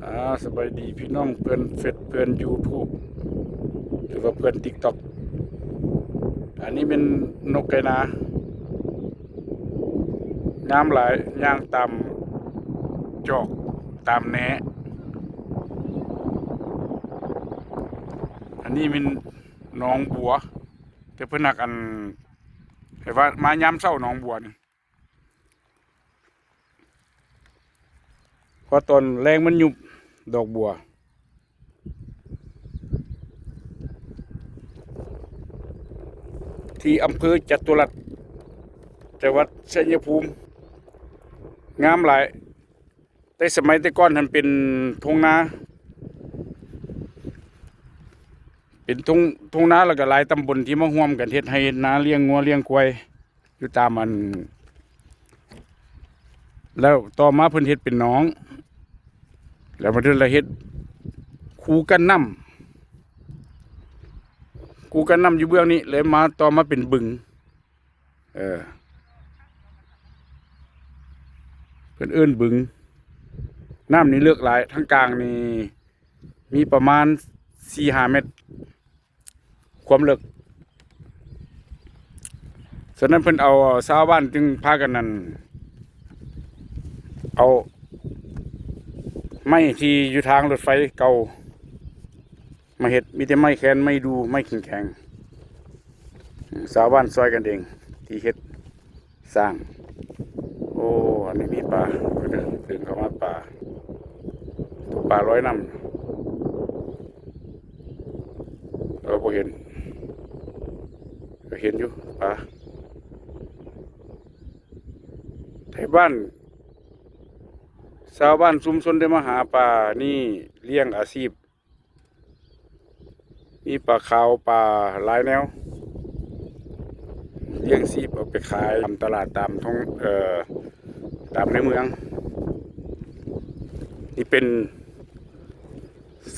ອ່າ ສະບາຍດີພີ່ນ້ອງເພື່ອນເຟສ ເພື່ອນຢູທູບ ຫຼືວ່າເພື່ອນຕິກຕັອກ. ອັນນີ້ແມ່ນນົກໄກ່ນາ ງາມຫຼາຍ ຍ່າງຕາມຈອກຕາມແນ. ອັນນີ້ແມ່ນໜອງບົວ ແຕ່ເພິ່ນຮັກ ອັນ ໃຫ້ວ່າມາຍາມເຊົ້າໜອງບົວນີ້ ເພາະຕອນແລງມັນຍຸບດອກບົວ ທີ່ອຳເພີຈະຕຸລັດ ຈັງຫວັດໄຊຍະພູມ ງາມຫຼາຍ. ແຕ່ສະໄໝແຕ່ກ່ອນຫັ້ນເປັນທົ່ງນາ ເປັນທົ່ງ ທົ່ງນາ ແລ້ວກໍຫຼາຍຕຳບົນທີ່ມາຮ່ວມກັນເຮັດໄຮ່ເຮັດນາ ລ້ຽງງົວລ້ຽງຄວາຍ ຢູ່ຕາມອັນ ແລ້ວຕໍ່ມາເພິ່ນເຮັດເປັນໜອງ ແລ້ວມາເທື່ອລະເຮັດຄູກັນນ້ຳ ຄູກັນນ້ຳຢູ່ເບື້ອງນີ້ ແລ້ວມາຕໍ່ມາເປັນບຶງ ເອີ ເພິ່ນເອີ້ນບຶງ. ນ້ຳນີ້ເລິກຫຼາຍ ທາງກາງນີ້ມີປະມານສີ່ຫ້າແມັດ ຄວາມເລິກ. ສະນັ້ນເພິ່ນເອົາ ຊາວບ້ານຈຶ່ງພາກັນນັ້ນ ເອົາໄມ້ທີ່ຢູ່ທາງລົດໄຟເກົ່າມາເຮັດ ມີແຕ່ໄມ້ແຄນ ໄມ້ດູ່ ໄມ້ແຂງໆ. ຊາວບ້ານຊ່ອຍກັນເອງທີ່ເຮັດ ສ້າງ. ໂອ້ ອັນນີ້ມີປາ ດຶງເຂົ້າມາປາ ປາລອຍນ້ຳ. ເອີ ບໍ່ເຫັນ ກໍເຫັນຢູ່ປາ. ໄທບ້ານ ຊາວບ້ານຊຸມຊົນໄດ້ມາຫາປານີ້ລ້ຽງອາຊີບ ມີປາຂາວ ປາຫຼາຍແນວ ລ້ຽງຊີບເອົາໄປຂາຍຕາມຕະຫຼາດ ຕາມທົ່ງ ເອີ ຕາມໃນເມືອງ. ນີ້ເປັນ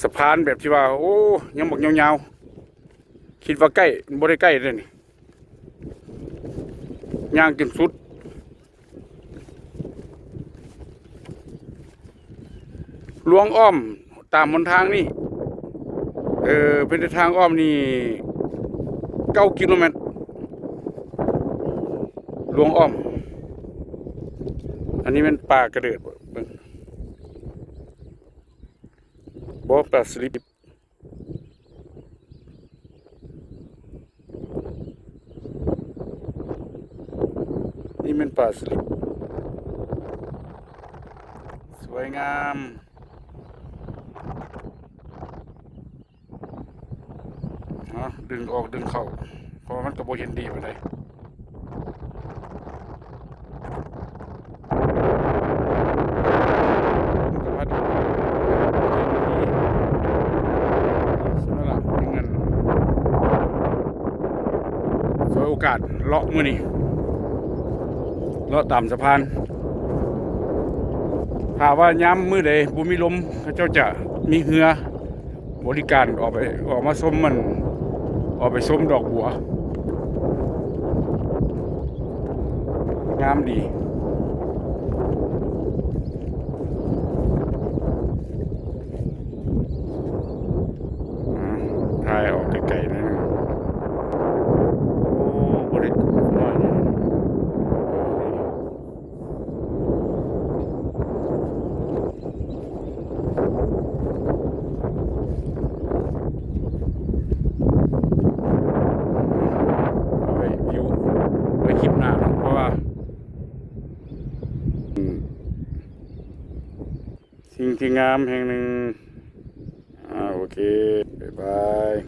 ສະພານແບບທີ່ວ່າ ໂອ້ ຍັງບັກຍາວໆ ຄິດວ່າໃກ້ ບໍ່ໄດ້ໃກ້ເດ້ນີ້ ຍ່າງຈົນສຸດ. ລວງອ້ອມຕາມຫົນທາງນີ້ ເອີ ເປັນທາງອ້ອມນີ້ເກົ້າກິໂລແມັດ ລວງອ້ອມ. ອັນນີ້ແມ່ນປາກະເດີດ ເບິ່ງ ບໍ່ ປາສະລິດ. ນີ້ແມ່ນປາສະລິດ ສວຍງາມເນາະ ດຶງອອກດຶງເຂົ້າ ເພາະວ່າມັນກໍບໍ່ເຫັນດີປານໃດ. ສວຍໂອກາດເລາະມື້ນີ້ ເລາະຕາມສະພານ. ຖ້າວ່າຍາມມື້ໃດບໍ່ມີລົມ ເຂົາເຈົ້າຈະມີເຮືອ ບໍລິການອອກໄປ ອອກມາຊົມມັນ ອອກໄປຊົມດອກບົວ ງາມດີ. ອ່າ ຖ່າຍອອກໄກໆໜ້ອຍໜຶ່ງ. ໂອ້ ບໍ່ໄດ້ນ້ອຍເດ້. ເອົາໄວ້ວິວໄວ້ຄລິບໜ້າເນາະ ເພາະວ່າ ອືມ ສິ່ງທີ່ງາມແຫ່ງໜຶ່ງ. ອ່າ ໂອເຄ ບາຍບາຍ.